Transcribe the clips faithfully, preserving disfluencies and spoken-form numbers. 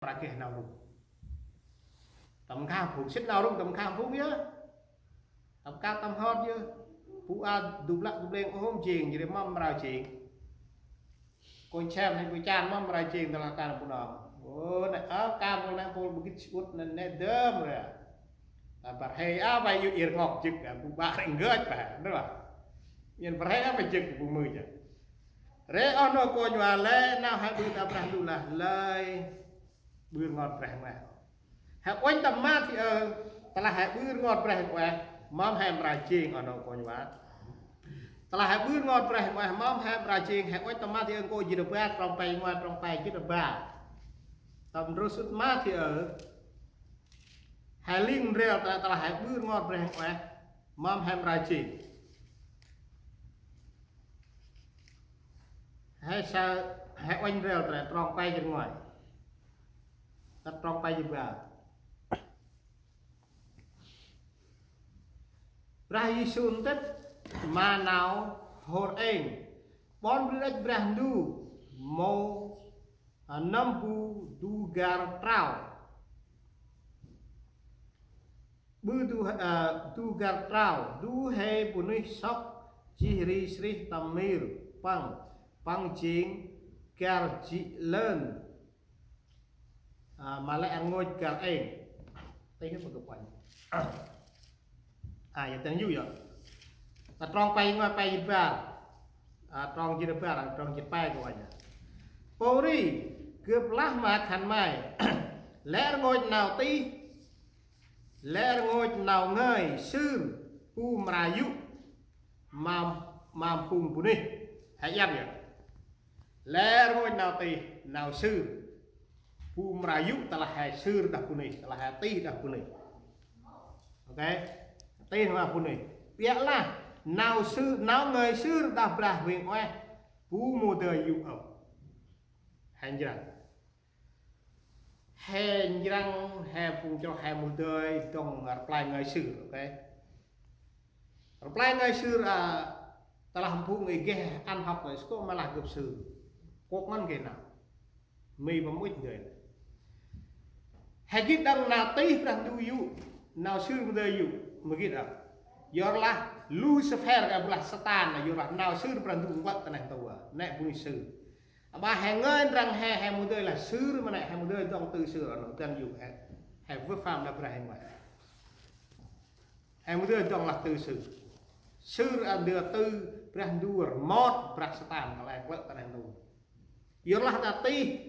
mra geh nau rŭng. Tâm kham phung, sĭt nau rŭng tâm kham phung yơh. Tâm kham tâm hot yơh. Bu a du blă du bleng ôm jêng, jêh ri mâm mra jêng. Kônh sem hên kônh chan mâm mra jêng tơ lah kan bu nơm. Ô, nê, ơ, kan bu nê pôl bu gĭt sŭt nê, nê dơm rê. Ta bar hê a bai yŭ ir ngŏk jêk, a, bu bă rê ngơch ba, nê ba. Yên bar hê a bai jêk bu mưch a. Rê oh nô kônh wa lĕ, nau he ƀư ta Brah Ndu lah lơi ƀư rngot Brah Huêng Ueh. He uănh tâm Mathiơ, tơ lah he ƀư rngot Brah Huêng Ueh, mâm he mra jêng oh nô kônh wa. Tơ lah he ƀư rngot Brah Huêng Ueh, mâm he mra jêng, he uănh tâm Mathiơ nkô̆ jê̆t ma bar, trong pe nguay, trong pe jê̆t ma bar. Tâm ndrô sŭt Mathiơ, he ling ndrel tơ, tơ lah he ƀư rngot Brah Huêng Ueh, mâm he mra jêng. He sa, he uănh ndrel tơ, trong pe jê̆t nguay. Tât trong pe jê̆t bar. Brah Yêsu ntĭt ma nau hôr êng. Ƀon bri rêch Brah Ndu mâu, a, nâm bu du gar trao. Bu du, a, du gar trao, du huê bunuyh sŏk jêh ri srih tâm mir păng, păng jêng gar jê̆ lơn. A, ma lĕ rngôch gar êng. Tih pa gâp uănh. A, ya tâng yu ya. Ta trong pe nguay pe jê̆t bar. A, trong jê̆t bar, a, trong jê̆t pe gâp uănh. Pô ri, gâp lah ma khân may. Lĕ rngôch nau tih. Lĕ rngôch nau ngơi sưr bu mra yŭ ma, ma phung bunuyh. He iăt ya. Lĕ rngôch nau tih, nau sưr bu mra yŭ, tơ lah he sưr đah bunuyh, tơ lah he tih đah bunuyh. Ok. Tih đah bunuyh. Biă lah nau sưr, nau ngơi sưr đah Brah Huêng Ueh bu mâu dơi yŭ ôh. He njrăng. He njrăng, he phung chroh, he mâu dơi dŏng rplay ngơi sưr, ok. Rplay ngơi sưr, a, tơ lah phung i geh ăn học rồi, sơ kô̆ ma lah gâp sưr. Kô̆ ngăn geh nau. Mi păm ŭch dơi. He gĭt đŏng nau tih Brah Ndu yŭ, nau sưr mâu dơi yŭ, mâu gĭt đŏng. Yorlah Lucifer, a, bu lah Satan, yorlah nau sưr Brah Ndu nklăk ta neh ntu a, nê bunuyh sưr. Aƀaơ he ngơi ndrăng he, he mâu dơi lah sưr ma nê, he mâu dơi dŏng tư sưr, a nô dăn yŭ he, he vơh pham đah Brah Huêng Ueh. He mâu dơi dŏng lah tư sưr. Sưr a ndơ tư Brah Ndu rmot, Brah Satan kăl e nklăk ta neh ntu. Yorlah ta tih,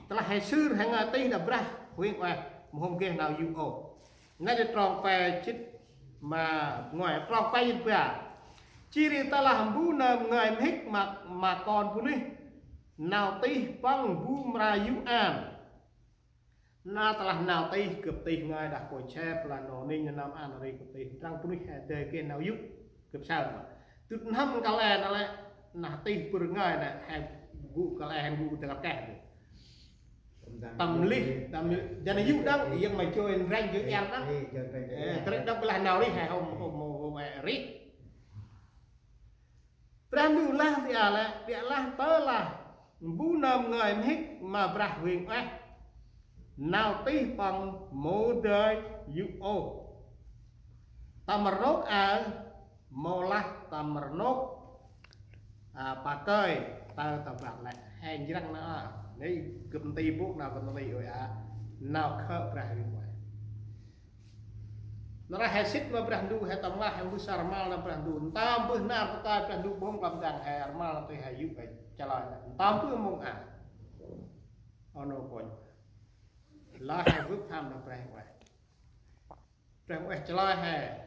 tơ lah he sưr he ngơi tih đah Brah Huêng Ueh, mâu hôm geh nau yŭ ôh. Nê dê trong pe jê̆t ma nguay, trong pe jê̆t bar. Jêh ri tơ lah mbu nơm ngơi mhĭk ma, ma Kon Bunuyh, nau tih păng bu mra yŭ an. Na tơ lah nau tih, gâp tih ngơi đah kônh sep, lah nô ninh nơm an ri gâp tih. Ndrăng bunuyh he dơi geh nau yŭ, gâp saơ ma. Dŭt n'hâm kăl e nê lĕ, nah tih bâr ngơi nê, he gŭ kăl e, he gŭ dâng rkeh dê. Tâm lih, tâm lih, jăn yŭ đŏng, yơ̆ng ma joi ndrănh joi iăl đŏng. Ê, joi ndrănh joi iăl. Ê, trĕ đŏng blah nau rih, he hôm, hôm, hôm, hôm, ê, rih. Brah Ndu lah ti a lĕ, biă lah tơ lah mbu nơm ngơi mhĭk ma Brah Huêng Ueh, nau tih păng mâu dơi yŭ ôh. Tâm rnôk aơ mâu lah tâm rnôk, a, pakơi tơ ta bar lĕ. He njrăng nê a. Nê gâp nti bôk nau gâp nti ôi a. Nau khơ Brah Huêng Ueh. Nar aơ he sĭt ma Brah Ndu, he tâm lah, he mbơh sa rmal nau Brah Ndu. Ntơm bơh nar pakơi Brah Ndu bơh mông klam dang he rmal nau tih he yŭ he chalơi. Ntơm bơh mông a. Ơ nô kônh. Lah he vưp pham nau Brah Huêng Ueh. Brah Huêng Ueh chalơi he.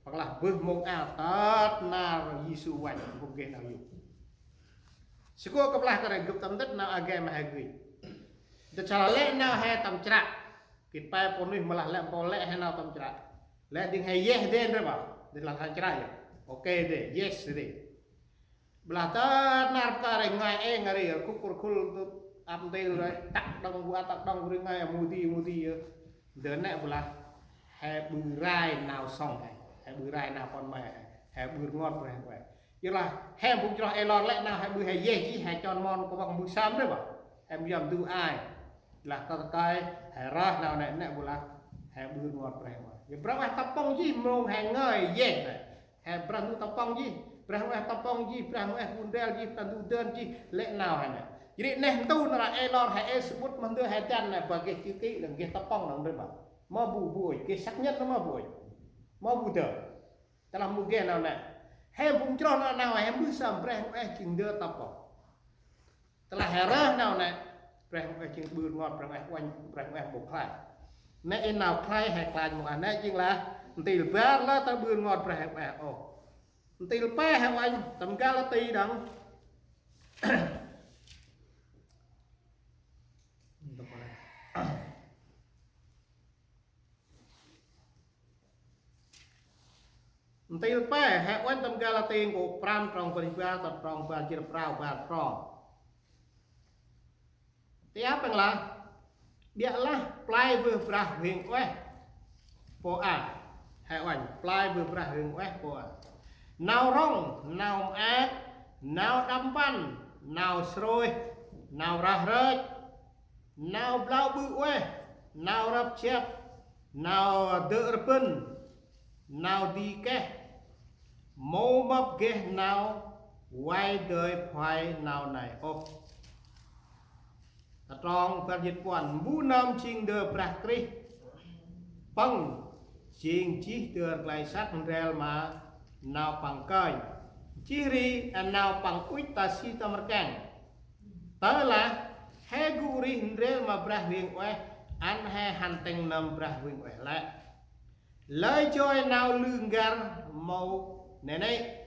Păng lah bơh mông a tât nar Yêsu vănh bơh geh nau yŭ. Sơ kô̆ kăp lah kơt ri gâp tâm ntĭt nau a geh ma he gĭt. Ntĭt chalơi lĕ nau he tâm chră. Gĭt pe pô nuyh mâu lah lĕ mpôl lĕ he nau tâm chră. Lĕ dâng he yes dê ndrel bah. Dâng lah tâm chră yơh. Ok dê, yes dê. Blah tât nar pakơi ri ngơi êng ri, rkŭk rkhŭl tŭ ăp ntil ri, tăk đŏng bu a tăk đŏng bu ri ngơi, mâu di, mâu di yơh. Ndơ nê blah, he ƀư rai nau sŏng he, he ƀư rai nau kon may he, he ƀư rngot Brah Huêng Ueh. Yơh lah, he phung chroh ê lor lĕ nau he ƀư he yeh jêh, he chon mon kơ bŏk mbơh sơm ndrel bah. Em yom du ai. Lah ta kai, he rah nau nê, nê bu lah, he ƀư rngot Brah Huêng Ueh. Yê Brah Huêng Ueh ta pŏng jêh, mông he ngơi yêh nê. He Brah Ndu ta pŏng jêh, Brah Huêng Ueh ta pŏng jêh, Brah Huêng Ueh bu ndrel jêh, Brah Ndu dơn jêh, lĕ nau he nê. Jêh ri neh ntu nar a ê lor he ê sămƀŭt ma ndơ he dăn nê, ba geh chữ ký nê, geh ta pŏng nê ndrel ba. Ma bu bu ôh, geh xác nhận nê ma bu ôh. Ma bu dơn. Tơlah mâu geh nau nê. He phung chroh nau nau he mbơh sơm Brah Huêng Ueh jêng ndơ ta pŏng. Tơlah he rah nau nê. Brah Huêng Ueh jêng ƀư rngot Brah Huêng Ueh, uănh Brah Huêng Ueh mâu khlay. Nê i nau khlay he klach mâu a nê jêng lah. Ntil bar lah ta ƀư rngot Brah Huêng Ueh ôh. Ntil pe he uănh tâm Galati đŏng. Ntil pe, he uănh tâm Galati nkô̆ prăm trong bar jêt bar, tât trong bar jêt prao, bar trong. Ti ăp păng lah, ƀiălah play bơh Brah Huêng Ueh pô a. He uănh, play bơh Brah Huêng Ueh pô a. Nau rŏng, nau maak, nau đăp mpăn, nau srôih, nau rah rơch, nau blau ƀư ueh, nau răp jăp, nau dơ̆ rbăn, nau di keh, mâu mâp geh nau vay dơi phuay nau nây ôh. Ta trong bar jêt puăn, mbu nơm jêng ndơ Brah Krist, păng jêng jêh dơr klei săk ndrel ma nau păng kơnh. Jêh ri a nau păng ŭch ta si tâm rkăng. Tơlah he gŭ rêh ndrel ma Brah Huêng Ueh, ăn he hăn tĭng nâm Brah Huêng Ueh lĕ. Lơi joi nau lư n'găr mâu nê nê.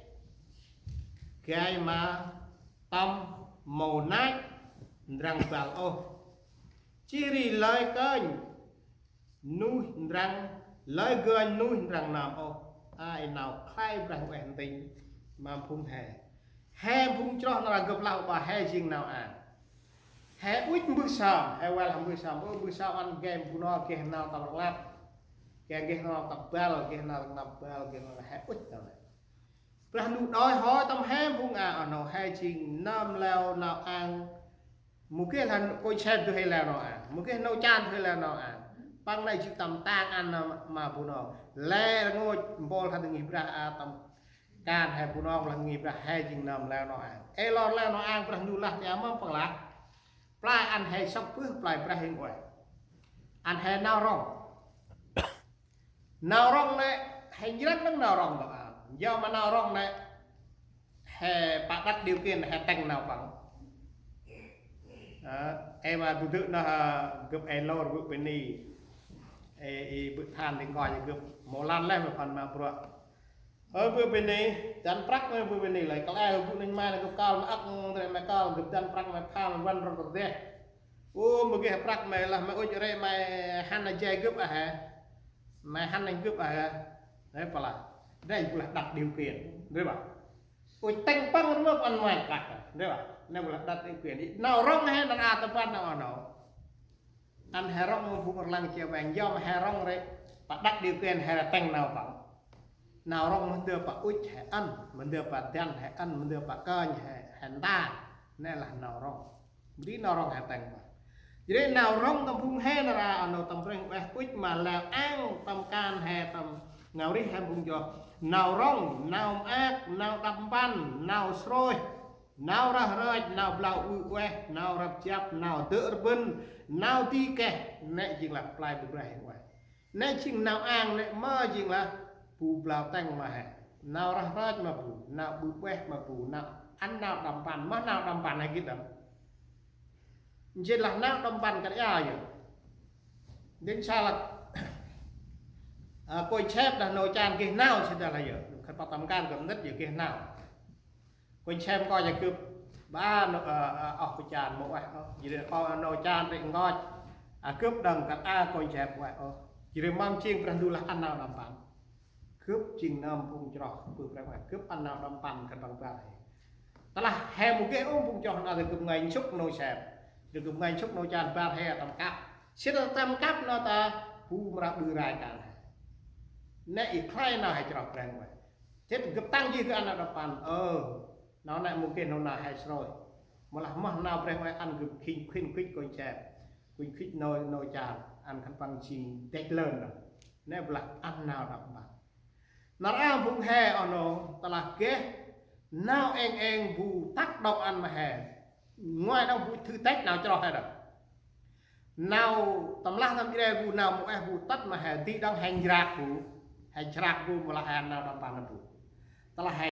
Gay ma tâm mâu năch ndrăng băl ôh. Jêh ri lơi kơnh nuih ndrăng, lơi gơnh nuih ndrăng nơm ôh. A, i nau khlay Brah Huêng Ueh ntĭnh ma phung he. He phung chroh nar a gâp lah ƀa he jêng nau ang. He ŭch mbơh sơm, he văl mbơh sơm, ơ mbơh sơm ăn gay Bunong geh nau tâm rnglăp. Gay geh nau tâm băl, geh nau tâm băl, geh nau he ŭch nau nê. Brah Ndu đòi hỏi tâm he phung a, oh nô, he jêng nơm leo nau ang. Mâu geh lah kônh sep du he leo nau ang. Mâu geh nau chan du he leo nau ang. Păng nây jêng tâm tang ăn nau ma Bunong. Lĕ rngôch mpôl hăn ngih Brah a tâm kan he Bunong lah ngih Brah he jêng nơm leo nau ang. Ê lor leo nau ang Brah Ndu lah ti a mâm păng lah. Play ăn he sŏk bơh play Brah Huêng Ueh. Ăn he nau rŏng. Nau rŏng nê, he njrăng nâng nau rŏng dŏ a. Yơ ma nau rŏng nê, he pă đăt điều kiện he tĭng nau păng. Ơ, ê ma du dŭ nơh, gâp ê lor bơ̆ bơni. Ê, i bơ̆ than di ngơi gâp mâu lăn leh ma păng ma bruă. Ơ bơ̆ bơni, dăn prăk ma bơ̆ bơni lơi. Kăl e bơ̆ nênh ma nê gâp kơl ma âk, ndrel ma kơl, gâp dăn prăk ma pham, wan rŏng rŏng deh. Ô, mâu geh prăk ma lah ma ŭch rê ma hăn a jay gâp a he. Mê hăn anh gâp a, nê pala. Nê bu lah đăt điều kiện, nê ba. Ôi tĭng păng rmơp ăn mê prăk, nê ba. Nê bu lah đăt điều kiện. Nau rŏng he nar a tâm ban nau nô. Ăn he rŏng mâu bu rlăng chia veng, yom he rŏng rê. Pă đăt điều kiện he tĭng nau păng. Nau rŏng ma ndơ pă ŭch he ăn, ma ndơ pă dăn he ăn, ma ndơ pă kơnh he, he nta. Nê lah nau rŏng. Bri nau rŏng he tĭng ma. Jêh ri nau rŏng tâm phung he nar a, a nô tâm Brah Huêng Ueh ŭch ma leo ang tâm kan he tâm ngao rêh he phung chroh. Nau rŏng, nau maak, nau đăp mpăn, nau srôih, nau rah rơch, nau blau ƀư ueh, nau răp jăp, nau dơ̆ rbăn, nau di keh, nê jêng lah play bơh Brah Huêng Ueh. Nê jêng nau ang nê ma jêng lah bu blau tĭng ma he. Nau rah rơch ma bu, nau ƀư ueh ma bu, nau ăn nau đăp mpăn, ma nau đăp mpăn he gĭt đŏng. Jêh lah nau đăp mpăn kơt ia yơ. Dên sa lah, a, kônh sep dah nô chan geh nau sĭt dah lah yơ. Khân păng tâm kan gâp ndât yơ geh nau. Kônh sep nkoch a gâp, ba nô, a, a, oh kônh chan mâu ueh, oh. Jêh ri oh nô chan ri nkoch a gâp đŏng kơt a kônh sep ueh, oh. Jêh ri mâm jêng Brah Ndu lah ăn nau đăp mpăn. Gâp jêng nơm phung chroh bơh Brah Huêng Ueh, gâp ăn nau đăp mpăn kơt đŏng bar he. Tơlah he mâu geh ôh phung chroh nau ta gâp ngơi nsŭk nô sep. Gâp ngơi nsŭk nô chan bar he tâm kăp. Sĭt tâm kăp nau ta bu mra ƀư rai kan he. Nê i khlay nau he chroh Brah Huêng Ueh. Tĭt gâp tăng jêh gâp ăn nau đăp mpăn. Ơ, nau nê mâu geh nau nau he srôih. Mâu lah moh nau Brah Huêng Uê ăn gâp khĭn khuyên khuyên kônh chep, khuyên khuyên nô nô chan, ăn khân păng jêng dăch lơn đŏng. Nê blah ăn nau đăp mpăn. Nar aơ phung he oh nô, tơlah geh nau êng êng bu tât đŏng ăn ma he, ngoai đŏng bu thử thách nau chroh he đŏng. Nau tâm lah tâm i đe bu nau mâu eh bu tât ma he, di đŏng he njrăk bu, he njrăk bu mâu lah he ăn nau đăp mpăn bu. Tơlah he